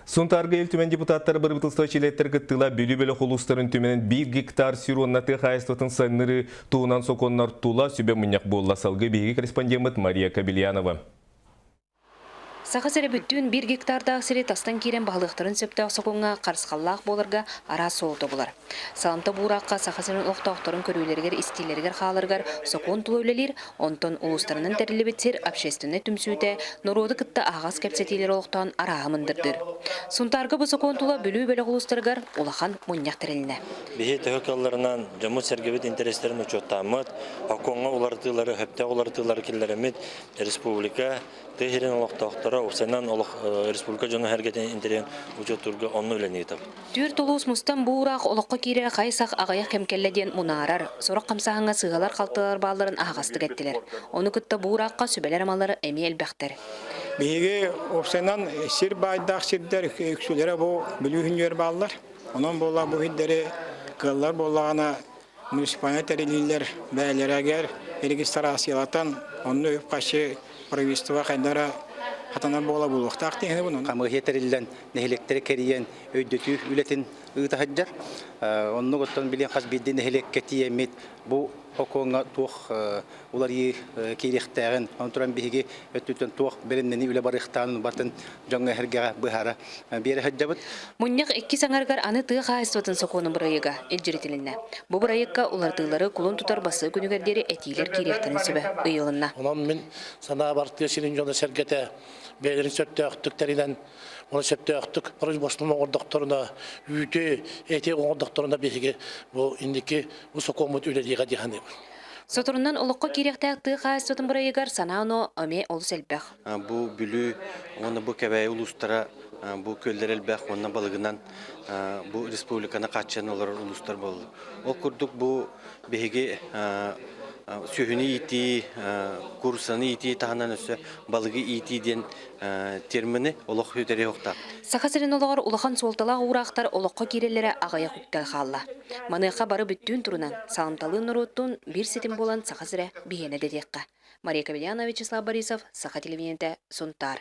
Сунтаарга Ил Түмэн депутаттара бырабыыталыстыба чилиэттэр кыттыыла Бүлүү бөлөх улуустарын түмэнин биир гектар сир уонна тыа хаһаайыстыбатын сайыннарыы туһунан сокуоннар тула сүбэ мунньах буолла. Салгыы биһиги корреспондеммыт Мария Кобельянова. Саха сирэ бүттүүн биир гектардаах сири тастан киирэн баһылыахтарын сөптөөх сокуоҥҥа харысхаллаах буоларга араас суолу тобулар. Саламта Буурахха Саха сирин олохтоохторун көрүүлэригэр-истиилэригэр хааларыгар сокуон тула үлэлиир, онтон улуустарынан тэриллибит сир общественнай түмсүүтэ норуоту кытта аһаҕас кэпсэтиилэри олохтоон арааһы мындырдыыр. Сунтаарга бу сокуон тула Бүлүү бөлөх улуустарыгар улахан мунньах тэрилиннэ. Биһи төһө кыалларынан дьоммут-сэргэбит интэриэстэрин учуоттааммыт, окуоҥҥа уларытыылары, сөптөөх уларытыылары киллэрэммит, республика тыа сирин олохтоохторо, уопсайынан олох республика дьоно-сэргэтин интэриэһин учуоттуурга онно үлэни ыытабыт. Түөрт улуус мустан бу уураах олоххо киирэрэ хайсах аҕыйах кэм кэллэ диэн мунаарар, сорох хамсааһыҥҥа сыыһалар-халтылар баалларын аһаҕастык эттилэр. Ону кытта бу уураахха сүбэлэр-амалар эмиэ элбэхтэр. Биһиги уопсайынан сир баайдаах сирдэр үксүлэрэ бу Бүлүү күннүгэр бааллар. Онон буолла бу сирдэри кыаллар буоллаҕына муниципальнай тэриллиилэр бэйэлэригэр регистрациялатан, онно үп-харчы правительство хайдара хатанар буола буолуохтаах диэһини Хамыыһыйа тэриллэн нэһилиэктэри кэрийэн өйдөтүү үлэтин ыыта сылдьар. Оннук оттон билиэн хас биирдии нэһилиэккэ тиийэммит бу сокуоҥҥа туох уларыйыы киириэхтээҕин, онон туран биһиги өттүттэн туох бэлэмнэнии үлэ барыахтааҕын батын дьоҥҥо эһэргэҕэ быһаара биэрэ сылдьабыт. Мунньах иккис аҥарыгар аны тыа хаһаайыстыбатын сокуонун бырайыага илдьиритилиннэ. Бу бырайыакка уларытыылары кулун тутар бастакы күнүгэр диэри этиилэр киириэхтэрин сөбө ыйылынна. Онон мин санаабар тыа сирин дьоно-сэргэтэ бэйэлэрин сөптөөхтүк тэринэн Оны сөптөөхтүк производствоны оҥордохторуна, үүтү, эти оҥордохторуна биһиги бу инники бу сокуоммут үлэлиэҕэ дии саныыбын. Соторунан олоххо киириэхтээх тыа хаһаайыстыбатын бырайыгар санаа-оноо эмиэ олус элбэх. Бу Бүлүү уонна бу Кэбээйи улуустара бу күөллэр элбэх уонна балыгынан бу республиканы хааччыйан олорор улуустар буоллулар. Ол курдук бу биһиги сүөһүнү иитии, куурусаны иитии таһынан өссө балыгы иитии диэн термини олох үтэри уохтаах. Саха сирин олоҕор улахан суолталаах уураахтар олоххо киирэллэрэ аҕыйах үктэл хаалла. Маныаха бары бүттүүн турунан, саламталыын норуоттуун биир ситим буолан Саха сирэ биһиэнэ дэтиэххэ. Мария Кобельянова, Вячеслав Борисов, Саха телевидениетэ, Сунтаар.